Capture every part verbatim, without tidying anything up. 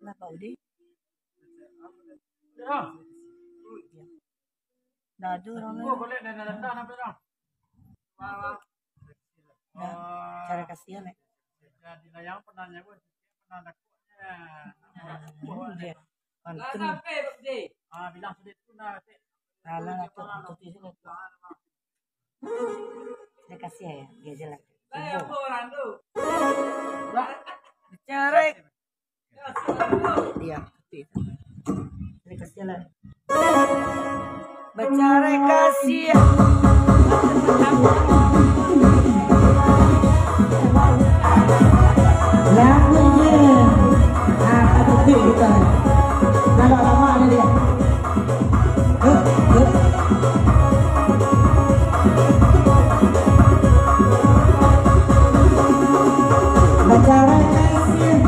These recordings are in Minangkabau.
Kenapa, Udi? Ndak ada orang lain. Nah, cara kasihan, eh. Hmm, dia. Pantun. Alah, tu, tu, tu, tu. Dia kasih ya, dia jelas. Bicara. Iya, betul. Dia kasih lah. Bicara kasih. Lagu je. Ah, tak betul kita. Kalau lama ni dia. Bicara kasih.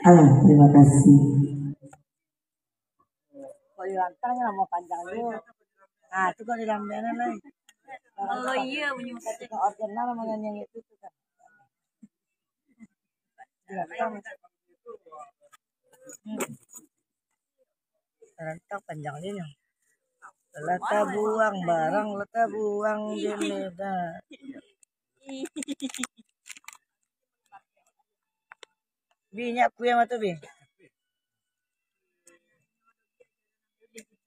Alah, terima kasih. Kok dilantang ya, lamo panjang tu. Nah, tu kok dilambek lah. Kalau iya, bunyi musik. Kok original sama nyanyi yang itu tu kan. Dilantang. Hmm. Dilantang panjang dia ni. Lah tabuang barang, lah tabuang jendela. Bi, nyak kue mah tu, Bi.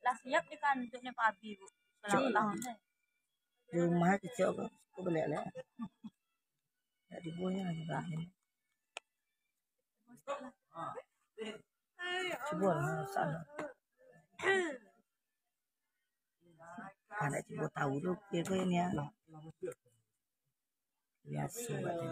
Lah siap di kantor ni, Pak Abi, Bu. Kalau tahun ni. Di rumah kecil aku, aku balik lah. Tak dibuang lagi bahan. Cubo lah, masak lah. Anak cubo tahu tu, kue ko ni, ah. Biaso buat ni.